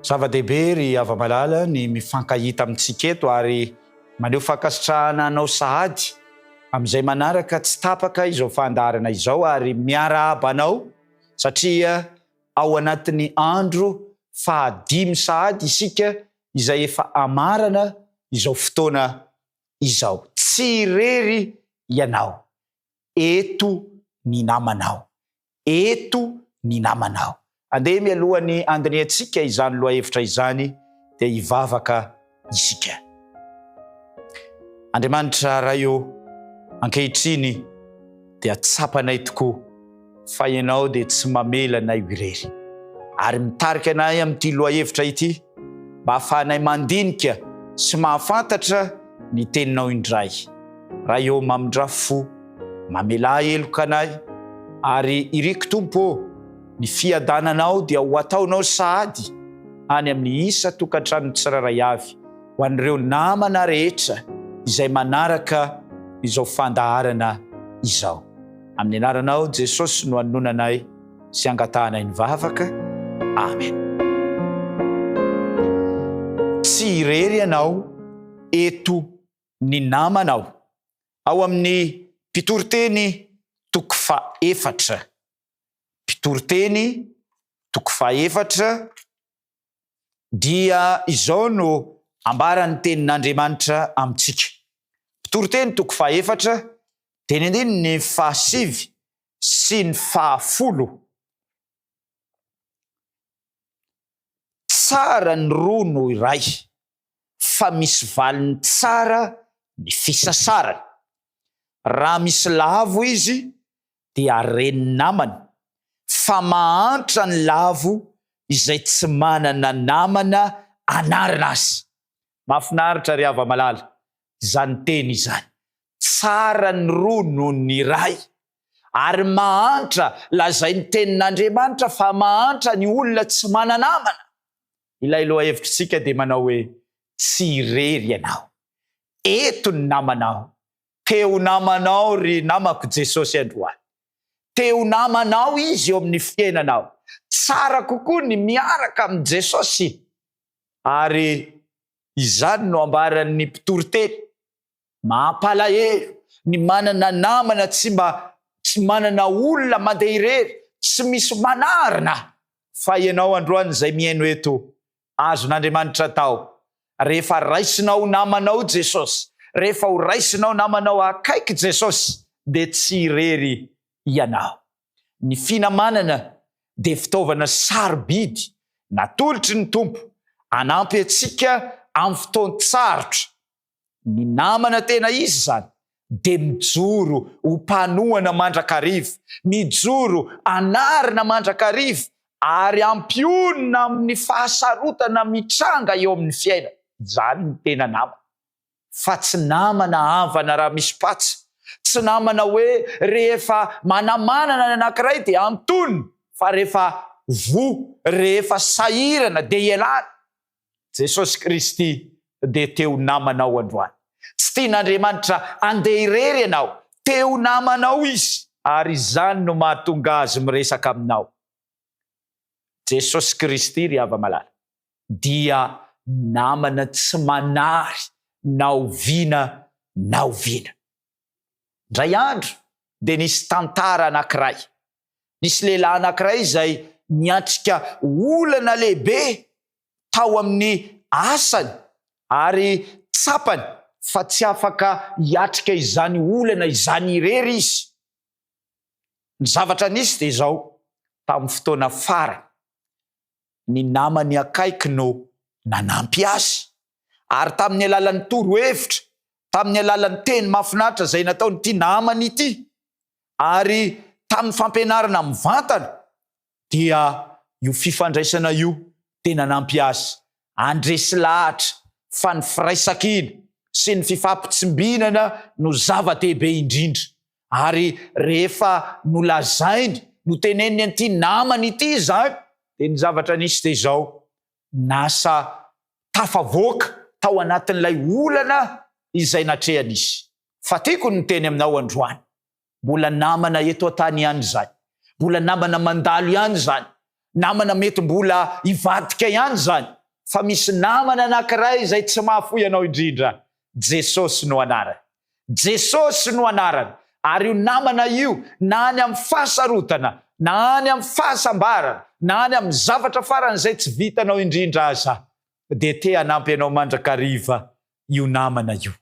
Zava-dehibe ry hava-malala ny mifankahita amintsika eto ary maneho fankasitrahana anao sahady amin'izay manaraka tsy tapaka izao fandaharana izao ary miarahaba anao satria ao anatin'ny andro fahadimy sahady isika izay efa hamarana izao fotoana izao. Tsy irery ianao. Eto ny namanao. Eto ny namanao. Andeha mialohan'ny handinihantsika izany lohahevitra izany dia hivavaka isika. Andriamanitra Ray ô, ankehitriny dia tsapanay tokoa fa Ianao dia tsy mamela anay ho irery ary mitarika anay amin'ity lohahevitra ity mba hahafahanay mandinika sy mahafantatra ny Teninao indray. Ray ô, mamindrà fo, mamelà heloka anay ary iriko Tompo ô, ny fiadananao dia ho ataonao sahady any amin'ny isan-tokantranon'ny tsirairay avy ho an'ireo namana rehetra izay manaraka izao fandaharana izao. Amin'ny anaranao Jesosy no anononanay sy angatahanay ny vavaka. Amen. Tsy irery ianao eto ny namanao. Ao amin'ny Mpitoriteny toko fahefatra. Mpitoriteny toko fahefatra dia izao no ambaran'ny tenin'Andriamanitra amintsika. Mpitoriteny toko fahefatra, teny andininy fahasivy sy ny fahafolo. Tsara ny roa noho iray, fa misy valiny tsara ny fisasarana. Raha misy lavo izy dia ren'ny namany, fa mahantra ny lavo izay tsy manana namana anarina azy. Mahafinaritra ry hava-malala izany teny izany. Tsara ny roa noho ny iray. Ary mahantra, lazain'ny tenin'Andriamanitra fa mahantra ny olona tsy mana-namana. Ilay lohahevitr'isika dia manao hoe tsy irery ianao. Eto ny namanao. Te ho namanao ry namako Jesosy androany. Te ho namanao Izy eo amin'ny fiainanao. Tsara kokoa ny miaraka amin'i Jesosy. Ary izany no ambaran'ny mpitoriteny. Mampalahelo ny manana namana tsy mba tsy manana olona mandeha irery, tsy misy manarina. Fa ianao androany izay mihaino eto, azon'Andriamanitra atao, rehefa raisinao ho namanao Jesosy, rehefa ho raisinao namanao akaiky Jesosy, dia tsy irery ianao. Ny finamanana dia fitaovana sarobidy natolotry ny Tompo hanampy antsika amin'ny fotoan-tsarotra. Ny namana tena izy izany dia mijoro ho mpanohana mandrakariva, mijoro hanarina mandrakariva ary hampionona amin'ny fahasarotana mitranga eo amin'ny fiainana. Izany ny tena namana. Fa tsy namana havana raha misy patsa, tsy namana hoe rehefa manamanana ny anankiray dia antonony fa rehefa voa, rehefa sahirana dia ialana. Jesosy Kristy dia te ho namanao androany. Tsy tian'Andriamanitra handeha irery ianao. Te ho namanao Izy, ary izany no mahatonga Azy miresaka aminao. Jesosy Kristy, ry hava-malala, dia namana tsy manary na oviana na oviana. Indray andro dia nisy tantara anankiray. Nisy lehilahy anankiray izay niatrika olana lehibe tao amin'ny asany ary tsapany fa tsy afaka hiatrika izany olana izany irery izy. Ny zavatra nisy dia izao, tamin'ny fotoana farany, ny namany akaiky no nanampy azy, ary tamin'ny alalan'ny torohevitra, tamin'ny alalan'ny teny mahafinaritra izay nataon'ity namany ity, ary tamin'ny fampianarana mivantana, dia io fifandraisana io dia nanampy azy handresy lahatra fa ny firaisankina sy ny fifampitsimbinana no zava-dehibe indrindra. Ary rehefa nolazainy, noteneniny an'ity namany ity izany, dia ny zavatra nisy dia izao, nasa tafavoaka tao anatin'ilay olana izay natrehany izy. Fa tiako ny miteny aminao androany, Mbola namana eto an-tany ihany izany. Mbola namana mandalo ihany izany. Namana mety mbola hivadika ihany izany. fa misy namana anankiray izay tsy mahafoy anao indrindra, Jesosy no anarany. Jesosy no anarany, ary io namana io na any amin'ny fahasarotana, na any amin'ny fahasambarana, na any amin'ny zavatra faran'izay tsy vitanao indrindra aza, dia te hanampy anao mandrakariva io namana io.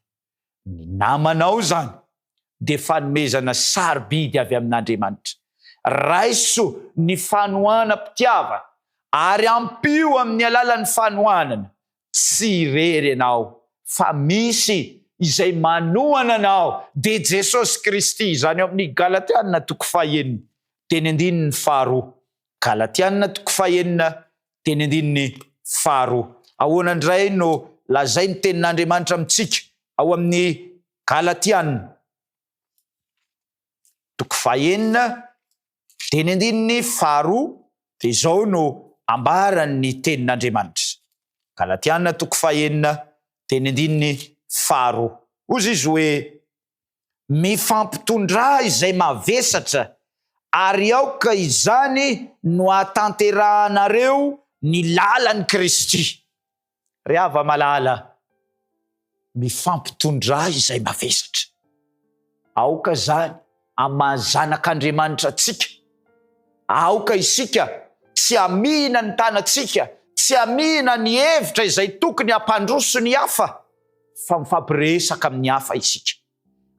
Ny namanao izany dia fanomezana sarobidy avy amin'Andriamanitra. Raiso ny fanohanam-pitiavana ary ampio amin'ny alalan'ny fanohanana. Tsy irery ianao fa misy izay manohana anao, dia Jesosy Kristy. Izany ao amin'ny Galatiana toko fahenina, teny andininy faharoa. Galatiana toko fahenina, teny andininy faharoa. Ahoana indray no lazain'ny Tenin'Andriamanitra amintsika ao amin'ny Galatiana toko fahenina, teny andininy faharoa, dia izao no ambaran'ny Tenin'Andriamanitra. Galatiana toko fahenina, teny andininy faharoa. Hozy izy hoe, Mifampitondrà izay mavesatra, ary aoka izany no hahatanterahanareo ny lalan'i Kristy. Ry hava-malala, mifampitondrà izay mavesatra. Aoka izany amin'ny maha zanak'Andriamanitra antsika. Aoka isika tsy hamihina ny tanantsika, tsy hamihina ny hevitra izay tokony hampandroso ny hafa, fa mifampiresaka amin'ny hafa isika.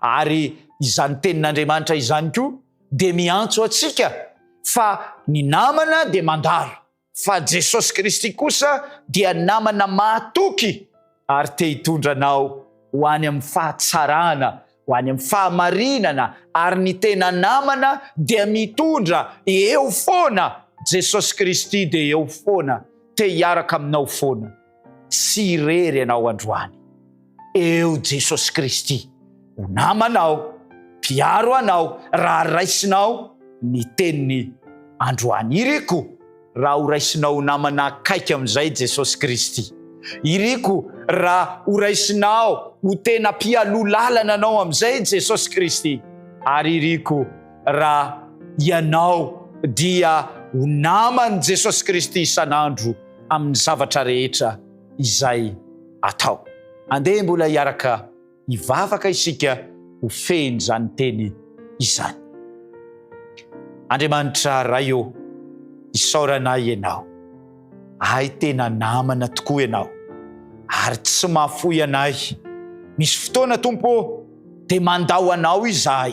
Ary izany tenin'Andriamanitra izany koa dia miantso antsika fa ny namana dia mandalo, fa Jesosy Kristy kosa dia namana mahatoky ary te hitondra anao ho any amin'ny fahatsarana, ho any amin'ny fahamarinana, ary ny tena namana dia mitondra eo foana, Jesosy Kristy dia eo foana, te hiaraka aminao foana. Tsy irery ianao androany. Eo Jesosy Kristy ho namanao, mpiaro anao raha raisinao ny teniny androany. Iriko raha ho raisinao ho namana akaiky amin'izay Jesosy Kristy. Iriko raha ho raisinao ho tena mpialoha lalana anao amin'izay Jesosy Kristy. Ary iriko raha ianao dia ho naman'i Jesosy Kristy isan'andro amin'ny zavatra rehetra izay atao. Andeha mbola hiaraka hivavaka isika ho fehin'izany teny izany. Andriamanitra Ray ô, isaoranay Ianao. Hay tena namana tokoa Ianao, ary tsy mahafoy anay. Misy fotoana Tompo ô, dia mandao Anao izahay.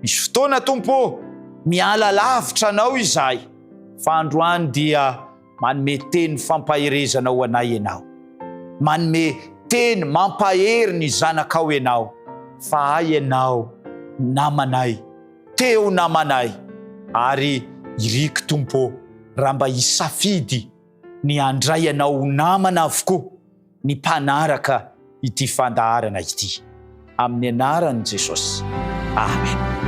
Misy fotoana Tompo ô, miala lavitra Anao izahay. Fa androany dia Manome teny fampaherezana ho anay Ianao. Manome teny mampahery ny zanakao Ianao, fa hay Ianao namanay, te ho namanay, ary iriko Tompo ô, raha mba hisafidy ny handray Anao ho namana avokoa ny mpanaraka ity fandaharana ity. Amin'ny anaran'i Jesosy. Amen.